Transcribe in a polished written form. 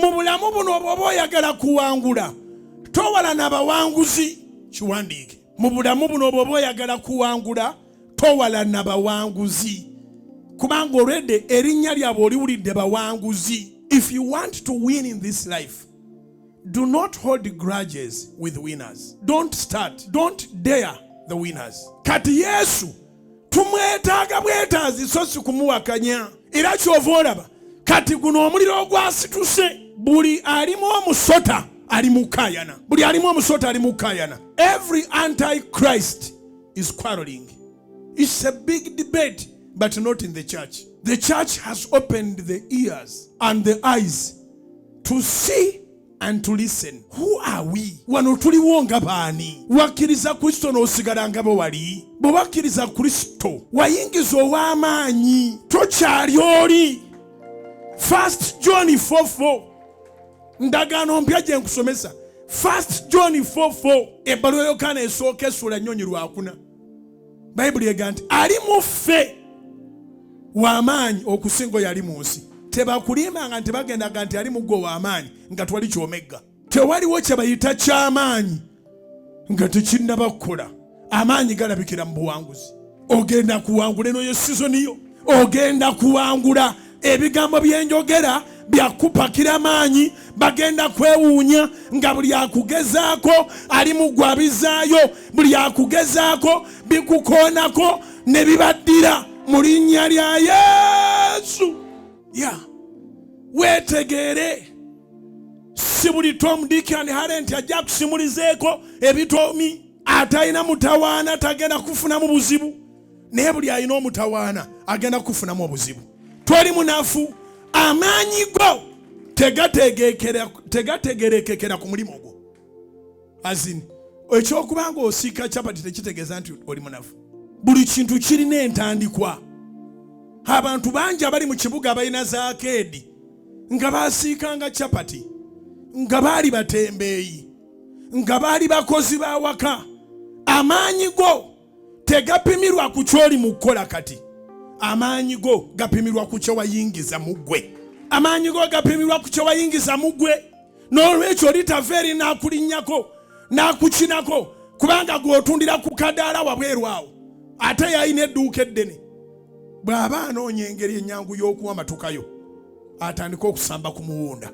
Mu bulamu buno bw'oba oyagala kuwangula, towala na bawanguzi. Kiwandiike. Mu bulamu buno bw'oba oyagala kuwangula, towala na bawanguzi, kubanga olwedde erinnya lyabwe oliwulidde, bawanguzi. If you want to win in this life, do not hold grudges with winners. Don't start, don't dare the winners. Kati Yesu tumwetaaga bwetaazi, so si kumuwakanya. Era kyova olaba kati guno omuliro ogwasituse, buli alimu omusota ali mukayana, buli alimu omusota ali mukayana. Every antichrist is quarreling. It's a big debate, but not in the church. The church has opened the ears and the eyes to see and to listen. Who are we? Wano tuliwo nga baani? Wakkiriza Kristo n'osigala nga bwe wali? Bwe wakkiriza Kristo, wayingiza ow'amaanyi, tokyali oli. First John 4:4, ndagaano mpya gye nkusomesa. First John 4:4, ebbaluwa Yokaana esooka essuula nnyonyi lwakuna, Bayibuli ega nti ali mu ffe w'amaanyi okusinga oyo ali mu nsi. Tebakulimbanga nti bagendaga nti ali mu ggwe w'amaanyi nga twali kyomegga. Tewaliwo kye bayita ky'amaanyi nga tekinnaba kukola. Amaanyi galabikira mu buwanguzi. Ogenda kuwangula eno yo season yo, ogenda kuwangula. Ebigambo byenjogera byakupakira maanyi. Bagenda kwewuunya nga buli akugezaako ali mu gwabizaayo, buli akugezaako bikukoonako ne bibaddira mu linnya lya Yesu. Ya weetegeere, si buli Tom, Dick and Harry nti ajja kusimulizeeko ebitoomi. Atalina mutawaana tagenda kufunamu buzibu, naye buli alina omutawaana agenda kufunamu obuzibu. Toli munafu. Amaanyi go tegategerekekera ku mulimu gwo. Azini ekyokuba nga osiika capati tekitegeeza nti oli munafu. Buli kintu kirina entandikwa. Abantu bangi abali mu kibuga balina zaakeedi nga basiikanga capati, nga baali batembeeyi, nga baali bakozi b'awaka. Amaanyi go tegapimirwa ku kyoli mu kukola kati. Amaanyi go gapimirwa ku kyewayingiza mu ggwe. Amaanyi go gapimirwa ku kyewayingiza mu ggwe. N'olwekyo oli tava eri n'akulinnyako n'akukinako, kubanga gw'otundira ku kadaala wabweru awo, ate yalina edduuka eddene. Bw'aba anoonya engeri ennyangu y'okuwa amatukayo, atandike okusamba ku muwunda.